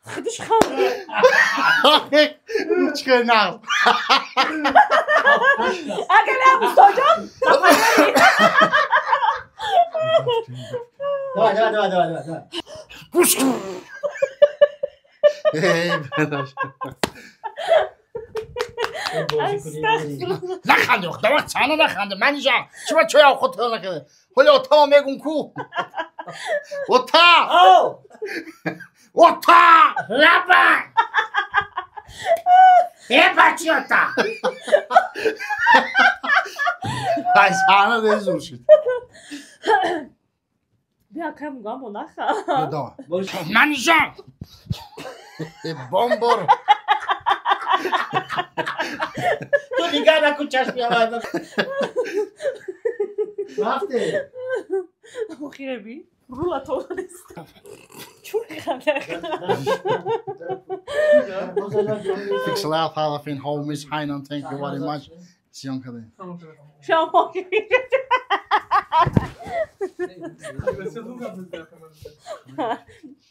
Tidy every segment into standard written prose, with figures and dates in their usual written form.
Худаш ханди. Чӣ нағз. Агар не, устоҷон. Давай, давай, давай, давай, давай. Гӯш кун. Эй, бадаш. Наханди, давай сана наханди. Манижа, чима чоя худ накарда. Ҳоли отама мегум ку. Ота! Ау! Ота! Лаба! Э, бачи ота! Ай, сана дезур шуд. Бия кай мугамбо наха. Давай. Манижа! Бомбор! Ту нигоҳ накун, чашми аввал. Рафте. Охиреби, рула тонест. Чун ханда. Fix Fin homies, Heinan, thank you very much. Съемка да. Шамо.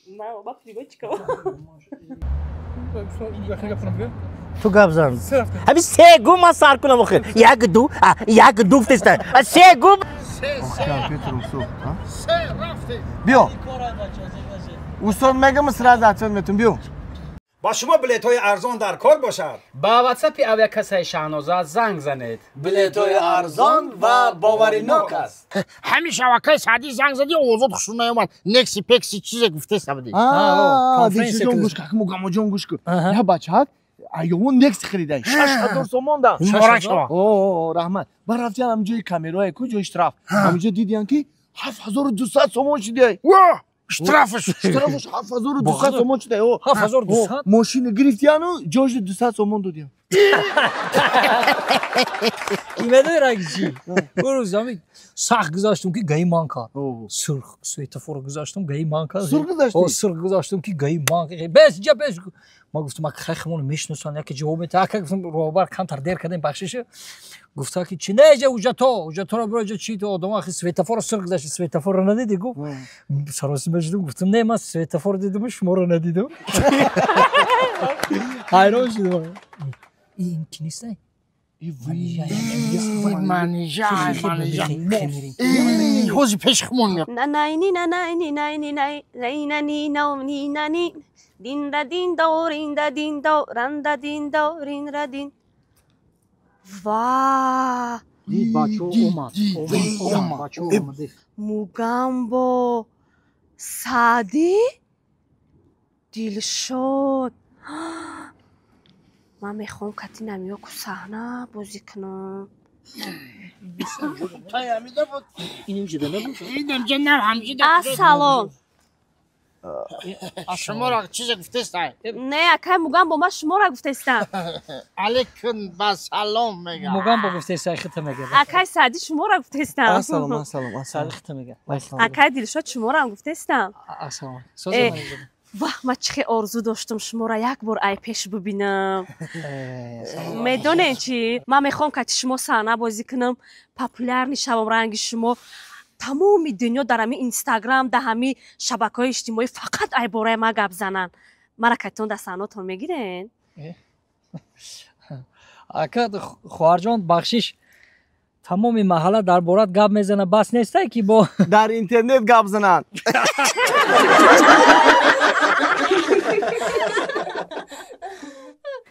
На, оба привычка. Ту гап зан. Ҳами се гум ман сар кунам охир. Як ду, як ду фтеста. Се гум. Се рафте. Биё. Устод мегам сразу ответ метум биё. Ба шумо билетҳои арзон дар кор бошад. Ба ватсапи авиакассаи Шаҳноза занг занед. Билетҳои арзон ва боваринок аст. Ҳамин шабакаи Саъдӣ занг задӣ, овозот хушрӯ наёмад. Некси пекси чизе гуфтеста будӣ. Дилшодҷон гӯш кун, Мугамоҷон гӯш кун. Я бачаак айёвон некси харида. 6000 сомон да. Муборак шава. О, раҳмат. Ба рафтиан ҳамҷои камераое ку ҷои штраф. Ҳамҷо дидиан ки 7200 сомон шидай. Штрафаш. Штрафаш 7200 сомон шидай. 7200? Мошина гирифтиану ҷои 200 сомон додиам. Имедои рагичи. Рӯз ами сахт гузаштум ки гаи ман кард. Сурх светофор гузаштум гаи ман кард. Сурх гузаштӣ? О, сурх гузаштум ки гаи ман кард. Бес, ҷа бес. Ма гуфтум, ака хаймон мешиносанд, яке ҷавоб медиҳад. Ака гуфтум, роҳбар камтар дер кардем бахшиша. Гуфта ки чи не ҷа уҷато, уҷаторо биро ҷа чи то одама ахи светофорро сурх гузашти, светофорро надидӣ? Гуфт. Саросима шудум, гуфтум, не, ман светофор дидум, шуморо надидум. Ҳайрон шудум. Ин ки нестай? Манижа, манижа. Эй, ҳози пеши хумон меяд. Нанайни нанайни найни най найнани номни нани динда диндо ринда диндо ранда диндо ринра дин. Ва! Дид бачо омад. Омад, бачо омад. Мугамбо Саъдӣ Дилшод. Ман мехоҳам кати намиёку саҳна бозӣ кунам. Ассалом. Шуморо чизе гуфтестай? Не, акай Мугамбо, ман шуморо гуфтестам. Алейкум ба салом мегам. Мугамбо гуфтестай, хита мегам. Акай Саъдӣ шуморо гуфтестам. Ассалом, ассалом, ассалом. Хита мегам. Акай Дилшод шуморо гуфтестам. Ассалом. Вах, ман чӣ хел орзу доштум шуморо як бор ай пеш бибинам. Медонед чӣ? Ман мехоҳам кати шумо саҳна бозӣ кунам, популярный шавам ранги шумо. Тамоми дунё дар ҳами Инстаграм, дар ҳами шабакаҳои иҷтимоӣ фақат ай бораи ман гап зананд. Мара катитон дар саҳнотон мегирен? Ака хоҳарҷон, бахшиш, тамоми маҳалла дар борат гап мезана, бас нестай ки бо дар интернет гап зананд.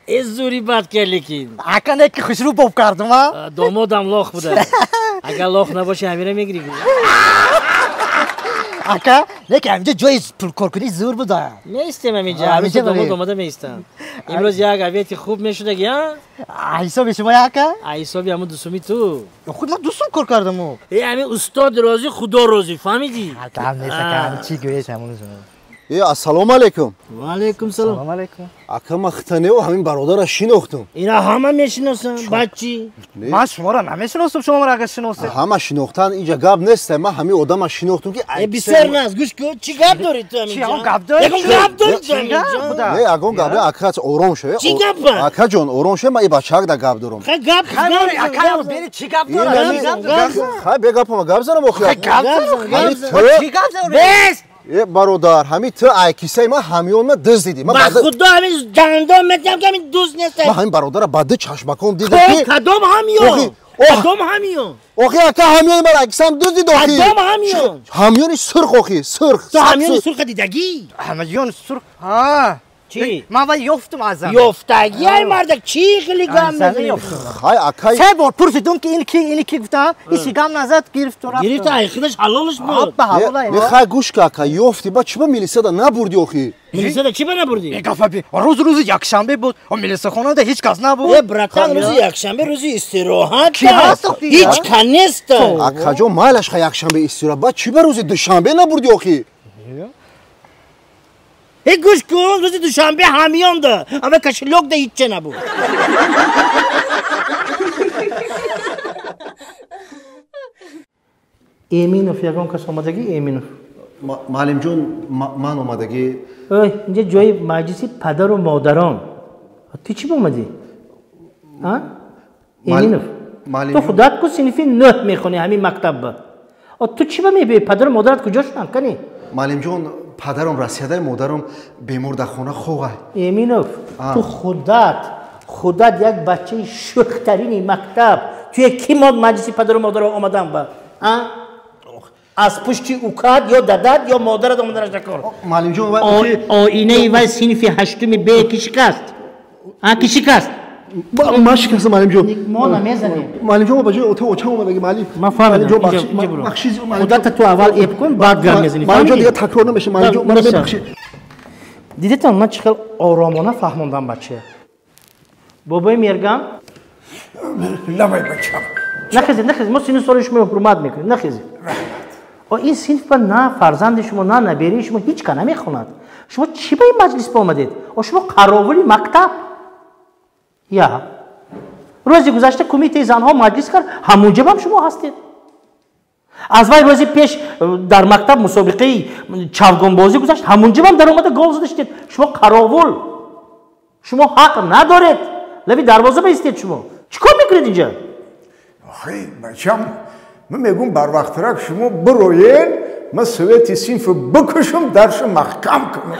Э, зури бад кард, лекин. Ака не ки хушрӯ боб кардум, а? Домодам лох буда. Агар лох набоши, ҳамира мегирӣ. Ака, не ки ҳаминҷо ҷои пулкоркунӣ зур буда. Меистем ҳаминҷо, ҳаминҷо домод омада меистам. Имрӯз як авияти хуб мешудаги, а? Ҳисоби шумо, ака? Ҳисоби ҳамун дусуми ту. Худ ман дусум кор кардаму. Э, ҳамин устод розӣ, худо розӣ, фаҳмидӣ? Ака, ҳам нест, ака, ҳамин чӣ гӯеш ҳамун. Ассалому алайкум. Ва алайкум салом. Салом алайкум. Ака ман хитанео ҳамин бародарро шинохтам. Ина ҳама мешиносам, бачи. Ман шуморо намешиносам, шумо маро агар шиносед. Ҳама шинохтан инҷа гап нест, ман ҳамин одамро шинохтам ки бисёр наз, гӯш кун, чӣ гап дорӣ ту ҳаминҷа? Чӣ ягон гап дорӣ? Ягон гап дорӣ ту ҳаминҷа? Не, ягон гап не, ака ором шав. Чӣ гап ба? Акаҷон, ором шав, ман ин бачаак да гап дорам. Хай гап ака, бери чӣ гап дорад? Хай бе гапама гап занам охи. Хай гап зан. Чӣ гап дорӣ? Бес! Бародар, ҳамин ту ай кисаи ман ҳамён ман дузд дидӣ. Ба худо ҳамин дандон метиҳам ки ҳамин дузд нест. Ман ҳамин бародарро ба ду чашмаком дидам ки кадом ҳамён? Кадом ҳамён? Охи ака ҳамёни ман ай кисам дузд дид охи. Кадом ҳамён? Ҳамёни сурх охи, сурх. Ту ҳамёни сурха дидагӣ? Ҳамёни сурх. Ҳа. Чӣ? Ман вай ёфтум аз замин. Ёфтагӣ ай мардак чӣ хеле гам мезанӣ? Хай акай. Се бор пурсидум ки ин ки, ин ки гуфтам, ҳеч гам назад, гирифту рафт. Гирифта ай худаш ҳалолаш буд. Ба ҳалол ай. Не хай гӯш ка ака, ёфти ба чӣ ба милисада набурдӣ охи? Милисада чӣ ба набурдӣ? Э гапа би. Рӯз рӯзи якшанбе буд, милисахонада ҳеч кас набуд. Э братан, рӯзи якшанбе рӯзи истироҳат. Ки ҳаст охи? Ҳеч кас нест. Акаҷон, майлаш ха якшанбе истироҳат, ба чӣ ба рӯзи душанбе набурдӣ охи? Э гӯш кун, рӯзи душанбе ҳамёнда, ама кошелёк да ҳичча набуд. Эминов ягон кас омадагӣ? Эминов. Муаллимҷон, ман омадагӣ. Ой, инҷа ҷои маҷлиси падару модарон. Ту чӣ омадӣ? А? Эминов. Ту худат ку синфи 9 мехонӣ ҳамин мактабба. Ту чӣ ба мебиёӣ? Падару модарат куҷо шуданд? Кани? Муаллимҷон, падарам Россияда, модарам бемор дар хона хоҳад. Эминов, ту худат як бачаи шӯхтарини мактаб. Туе ки маҷлиси падару модаро омадан ба? Аз пушти укат ё дадат ё модарат омаданаш накор. Муаллимҷон, оинаи вай синфи 8 Б ки шикаст? Ки шикаст? Ман шикастам, муаллимҷон. Мо намезанем. Муаллимҷон, ба ҷои очам омадаги, муаллим. Ман фаҳмидам. Худата ту аввал эб кун, баъд гап мезанӣ. Муаллимҷон, дигар такрор намешавад. Муаллимҷон, мана мебахшед. Дидетон, ман чӣ хел оромона фаҳмондам бача. Бобои Мерган? Лабай бачам. Нахезед, нахезед, мо синну соли шуморо ҳурмат мекунем, нахезед. Ин синф ба на фарзанди шумо, на наберии шумо ҳеҷ ка намехонад. Шумо чӣ ба ин маҷлис омадед? Шумо қаровули мактаб. Я. Рӯзи гузашта кумитаи занҳо маҷлис кард, ҳамунҷабам шумо ҳастед. Аз вай рӯзи пеш дар мактаб мусобиқаи чавгонбозӣ гузашт, ҳамунҷабам даромада гол зада шудед. Шумо қаровул. Шумо ҳақ надоред. Лаби дарвоза баистед шумо. Чӣ кор мекунед инҷа? Охи, бачам, ман мегӯм барвақтрак шумо бироен, ман совети синфро бикушам, даршо маҳкам кунам.